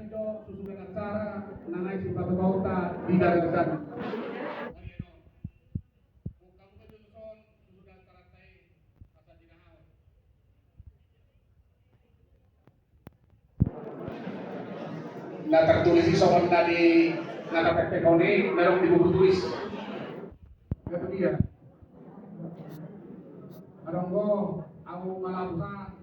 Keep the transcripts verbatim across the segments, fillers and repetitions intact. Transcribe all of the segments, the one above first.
Susunan acara na naeng sipatupaonta di bagasan. Na tertulis i songon na di na terpekpek on i, na adong di buku tulis. Itu dia. Adong go, au malapusan.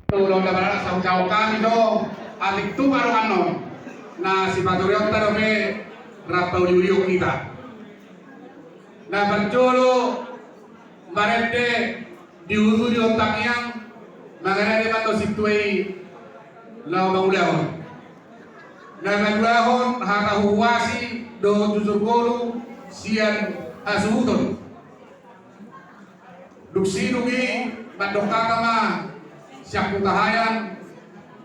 Tulang na barana, saut-saut hami do, atik tu ma dongan on na sipaturionta dope rap pauliulion hita. Na parjolo marende di ujung di tangiang, mangarade ma tu sintua i laho mangulahon. Na paduahon hata huhuasi dohot jujur ngolu sian hasuhuton. Dung sidung i mandok hata ma sian Hutahaean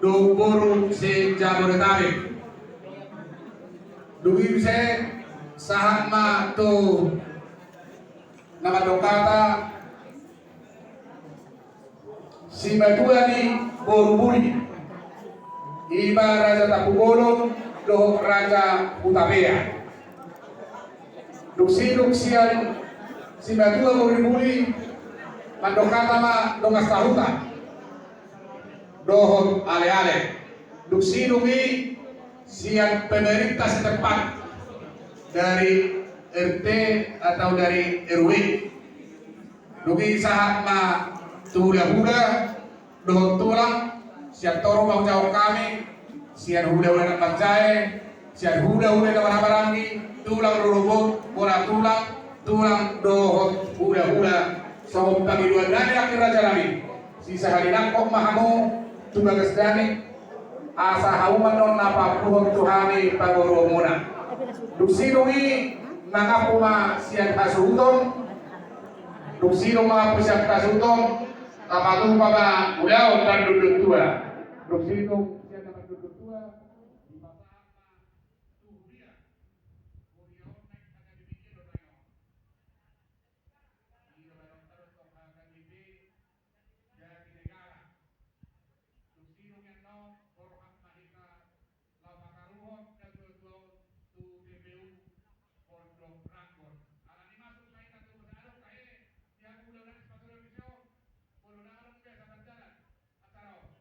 dohot boru se-Jabodetabek. Dung i muse sahat ma tu na mandok hata simatua ni boru Buli, i ma Raja Tampubolon dohot Raja Hutapea. Dung sidung sian simatua boru Buli mandok hata ma dongan sahuta dohot aleale. Dung sidung i sian pemerintah setempat, dari R T atau dari R W. Dung i sahat ma tu hulahula dohot tulang, sian toru ma hujahahon hami, sian hulahula na manjae, sian hulahula na marhahamaranggi, tulang rorobot, bona tulang, tulang dohot hulahula. Songon pangidoan nami, angka raja nami, sisahali nangkok ma hamu tu bagas dame, asa hamu ma annon na paampuhon tu hami pamoruonmuna. Dung sidung i mangampu ma sian hasuhuton. Dung sidung mangampu sian hasuhuton, tapatupa ma ulaon na mandondon tua. Dung sidung sian na mandondon tua, dipasahat ma tu huria. Huria on naeng hata di bingke do naeng on. Di badan tarus tong hata di be, jadi negara. Dung sidung i annon borhat ma hita laho pataruhon na tuatua on tu T P U Pondok Ranggon. Alani masuk ma hita tu masa adong tahe, dia gula ulang sepatu dan bisa, bolu na adong biasa berjalan. Acara on.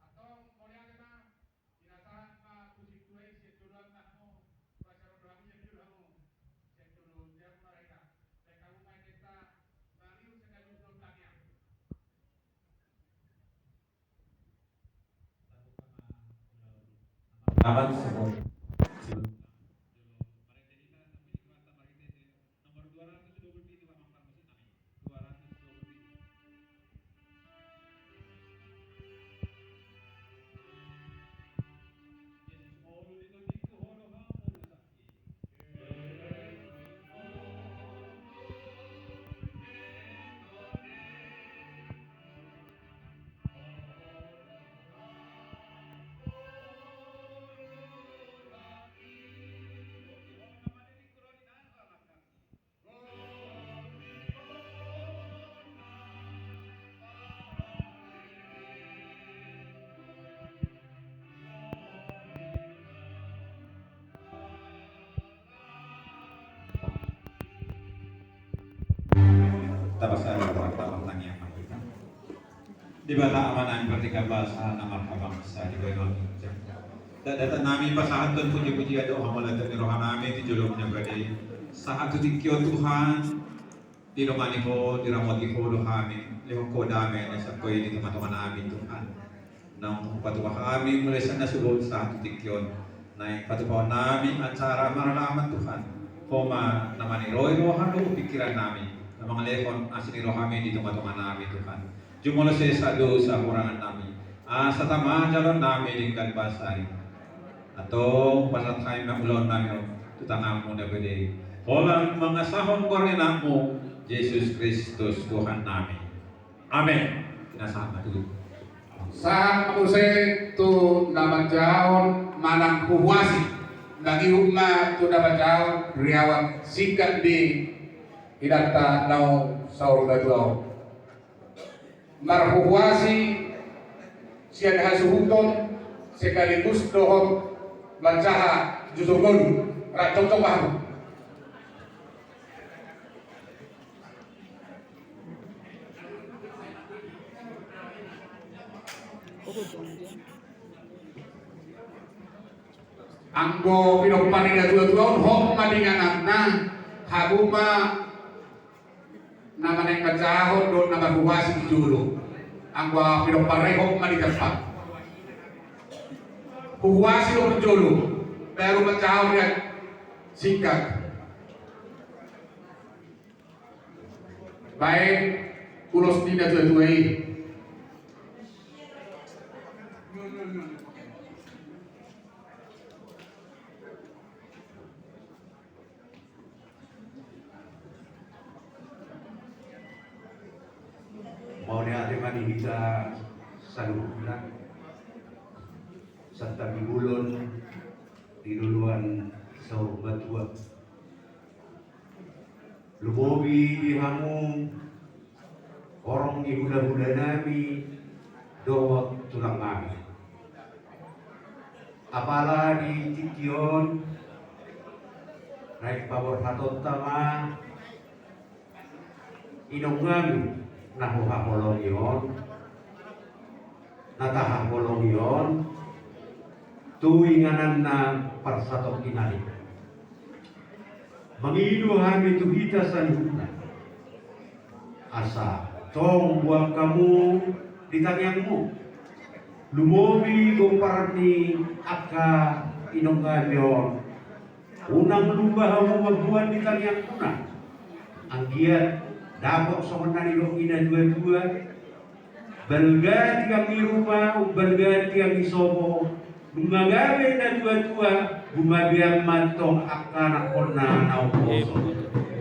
Antong mauliate ma. Pinasahat ma tu sintua i sian jolo, hamu pasahat do hamu sian jolo, hamu sian jolo, jam marhita. Baen hamu ma i testa, marius sian jolo tangiang. Aman semua. Nomor dua ratus dua puluh tujuh, Pak Bambang, musik kami. Dua ratus dua puluh tujuh. Tapasahat ma hita martangiang ma hita. Debata Ama nami partingkian basa na marhabangsa di banua ginjang. Datang nami pasahathon puji-pujian dohot hamauliateon ni roha nami di joloM na badia i. Sahat tu tingki on Tuhan, didongani Ho, diramoti Ho do hami, lehon Ho dame na sian Ho i di tonga-tonga nami Tuhan. Naung hupatupa hami mulai sian na suhut sahat tu tingki on. Naeng patupaon nami acara maralaman Tuhan. Ho ma na maniroi roha dohot pingkiran nami, na mangalehon asi ni rohaMi di tonga-tonga nami Tuhan. Jumolo sesa dosa hurangan nami, asa tama jaloon nami denggan basa i. Antong pasahat hami ma ulaon nami on tu tanganMu na badia i, holan mangasahon goar ni AnakMu Jesus Kristus Tuhan nami. Amen. Pinasahat ma tutu. Sahat ma muse tu na manjahahon manang huhuasi. Tangihon ma tu na manjahahon riwayat singkat ni inanta naung saur matua on. Marhuhuasi sian hasuhuton sekaligus dohot manjaha jujur ngolu. Rap cokcok ahu. Anggo pinompar ni natuatua on, hot ma di ingananna, hamu ma na manaek manjahahon dohot na marhuhuasi di jolo. Anggo pinompar i, hot ma di tempat. Huhuasi dohot jolo, baru manjahahon riwayat singkat. Baen ulos ni natuatua i. Mauliate ma di hita saluhutna, santabi bolon di loloan saur matua. Lumobi di hamu horong ni hulahulanami dohot tulangnami. Apala di tingki on naeng paborhatonta ma inongngami na huhaholongi on, na tahaholongi on tu ingananna parsatongkinan i. Mangido hami tu hita saluhutna, asa tong buan hamu di tangiangmu. Lumobi gompar ni angka inongngami on, unang lupa hamu mamboan di tangiangmuna. Anggiat dapot songon na nidok ni natuatua: Balga tiang ni rupa, umbalga tiang ni sopo. Nunga gabe natuatua, bumabian ma antong angka anakkonna na umposo.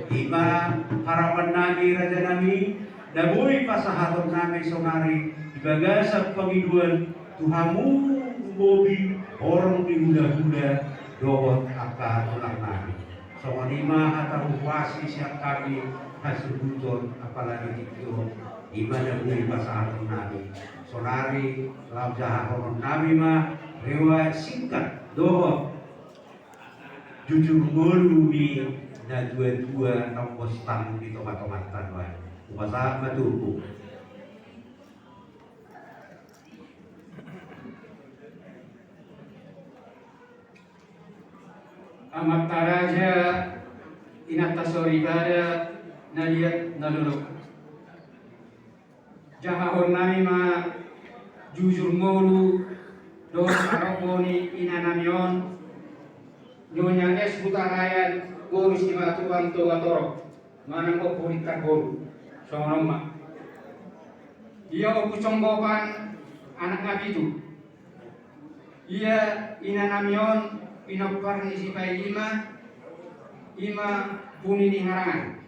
I ma harapannami, rajanami, na boi pasahatonnami sonari di bagasan pangidoan tu hamu lumobi horong ni hulahula dohot angka tulangnami. Songon i ma hata huhuasi sian hami hasuhuton, apala di tingki on, i ma na boi pasahatonnami. Sonari laho jahahononnami ma riwayat singkat dohot jujur ngolu ni natuatua naung bostang di tongatonganta nuaeng. Hupasahat ma turpuk. Amanta raja, inanta soripada, na liat na dolok. Jahahonnami ma jujur ngolu dohot parombo ni inanami on, Nyonya S Hutahaean, boru Simatupang Tongatorop, manang Ompu Lintar boru. Songon on ma. Ia Ompu Conggopan, anakna pitu. Ia inanami on pinompar ni sipailima, i ma Puni ni Harangan.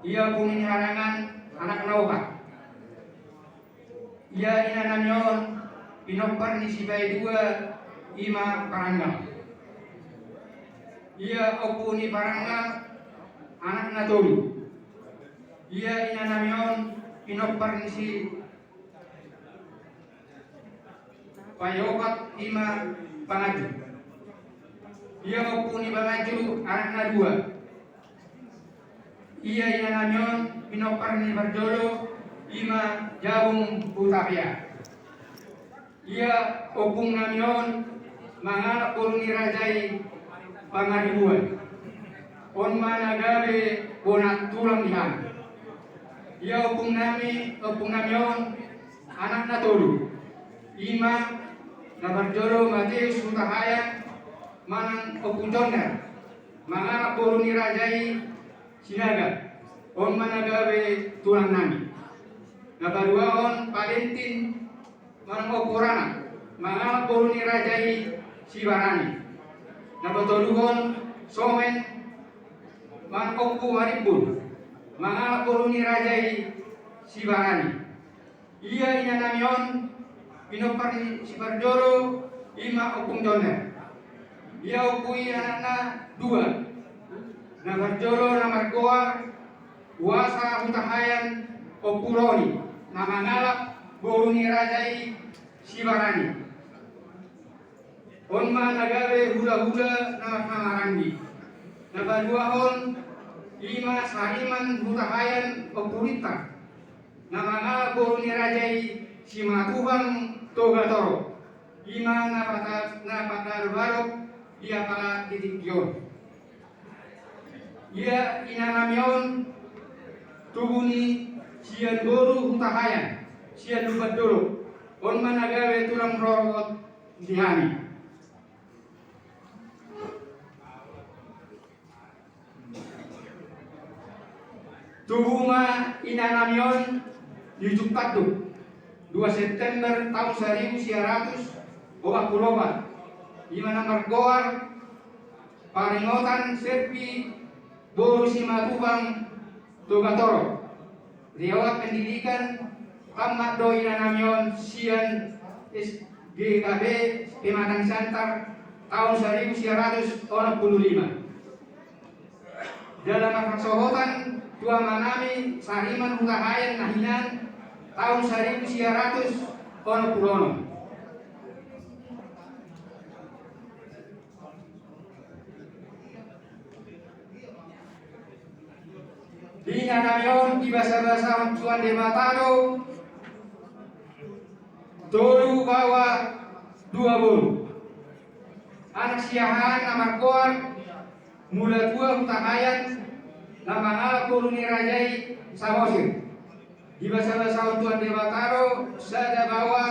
Ia Puni ni Harangan, anakna opat. Ia inanami on pinompar ni sipaidua, i ma Paranggal. Ia Ompu ni Paranggal, anakna tolu. Ia inanami on pinompar ni si paiopat, i ma Panganju. Ia Ompu ni Panganju, anakna dua. Ia inanami on pinompar ni parjolo, i ma Jabung Hutapea. Ia ompungnami on mangalap boru ni raja i Pangaribuan. On ma na gabe bona tulang di hami. Ia ompungnami, ompungnami on anakna tolu. I ma na parjolo Mateus Hutahaean manang Ompu Jonner, mangalap boru ni raja i Sinaga. On ma na gabe tulangnami. Na paduahon Valentin manang Ompu Rana, mangalap boru ni raja i Sibarani. Na patoluhon Somen manang Ompu Marimbun, mangalap boru ni raja i Sibarani. Ia inanami on pinompar ni siparjolo, i ma Ompung Jonner. Ia ompu i anakna dua. Na parjolo na margoar Huasa Hutahaean Ompu Roni, na mangalap boru ni raja i Sibarani. On ma na gabe hulahula na marhahamaranggi. Na paduahon i ma Sariman Hutahaean Ompu Rinta, na mangalap boru ni raja i Simatupang Togatorop. I ma na pata-, na pataru barok di apala di tingki on. Ia inanami on tubu ni sian boru Hutahaean, sian Lumban Dolok. On ma na gabe tulang rorobot di hami. Tubu ma inanami on di ujung tanduk, dua September taon saribu sia ratus opat pulu opat. I ma na margoar Paringotan Serpi boru Simatupang Togatorop. Riwayat pendidikan, tamat do inanami on sian S G K P Pematang Siantar taon saribu sia ratus onom pulu lima. Jala marhasohotan tu amanami Sariman Hutahaean na hinan taon saribu sia ratus onom pulu onom. Di inanami on dibasabasahon Tuhan Debata do tolu baoa dua boru. Anak siahaan na margoar Mulatua Hutahaean, na mangalap boru ni raja i Samosir. Dibasabasahon Tuhan Debata do sada baoa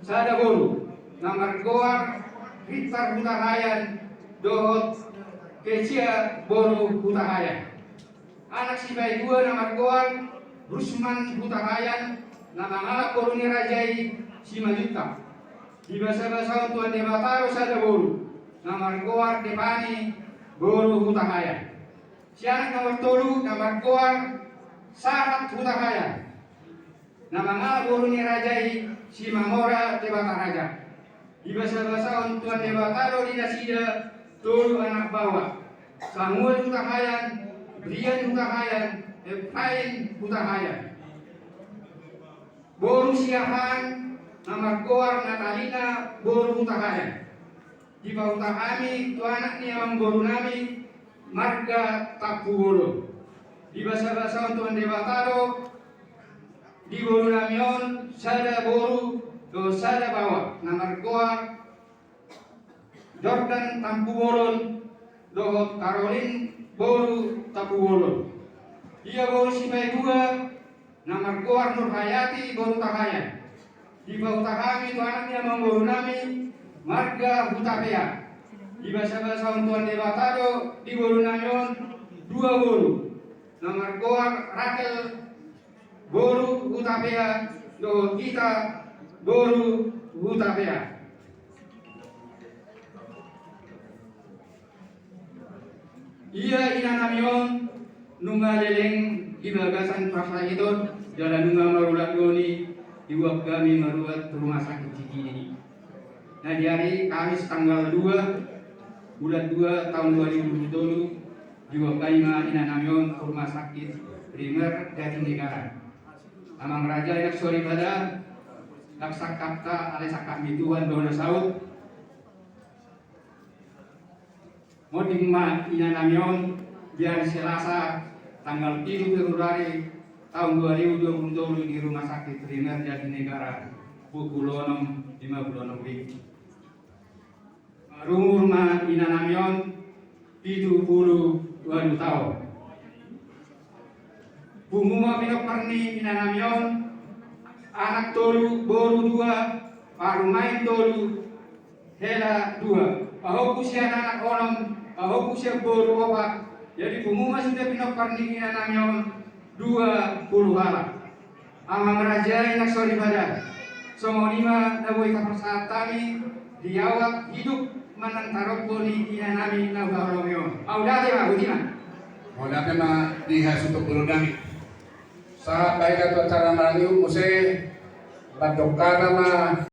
sada boru, na margoar Rintar Hutahaean dohot Kecia boru Hutahaean. Anak sipaidua na margoar Rusman Hutahaean, na mangalap boru ni raja i Simanjuntak. Dibasabasahon Tuhan Debata do sada boru, na margoar Depani boru Hutahaean. Si anak nomor tolu na margoar Sahat Hutahaean, na mangalap boru ni raja i Simamora Debata Raja. Dibasabasahon Tuhan Debata do di nasida tolu anak baoa, Samuel Hutahaean, Brian Hutahaean, Efraim Hutahaean. Boru siahaan na margoar Natalina boru Hutahaean. Dipahuta hami tu anak ni amangborunami marga Tampubolon. Dibasabasahon Tuhan Debata do di borunami on sada boru dohot sada baoa, na margoar Jordan Tampubolon dohot Karolin boru Tampubolon. Ia boru sipaidua na margoar Nurhayati boru Hutahaean. Dipahuta hami tu anak ni amangborunami marga Hutapea. Dibasabasahon Tuhan Debata do di borunami on dua boru, na margoar Rakel boru Hutapea dohot Gita boru Hutapea. Ia inanami on nunga leleng di bagasan parsahiton, jala nunga marulat doni dibuat hami maruat tu rumah sakit Cikini. Nah, di hari Kamis tanggal dua bulan dua tahun dua ribu dua puluh tolu, dibuat hami ma inanami on tu rumah sakit Primer Jatinegara. Amang raja, anak soripada, ndang sangkapta, alai sangkap ni Tuhan do na saut. Monding ma inanami on di ari Selasa tanggal pitu Februari tahun dua ribu dua puluh tolu di Rumah Sakit Primer Jatinegara pukul onom lima puluh onom wib. Marumur ma inanami on pitu pulu ualu taon. Pungu ma pinompar ni inanami on, anak tolu, boru dua, parumaen tolu, hela dua. Pahompu sian anak onom, pahompu sian boru opat. Jadi pungu ma sude pinompar ni inanami on dua pulu halak. Amang raja, anak soripada, songon i ma na boi taparsahat hami di awat hidup manang tarombo ni inanami na huhaholongi on. Mauliate ma, botima. Mauliate ma di hasuhuton boru nami. Sahat bahen tu acara maranggi muse, mandok hata ma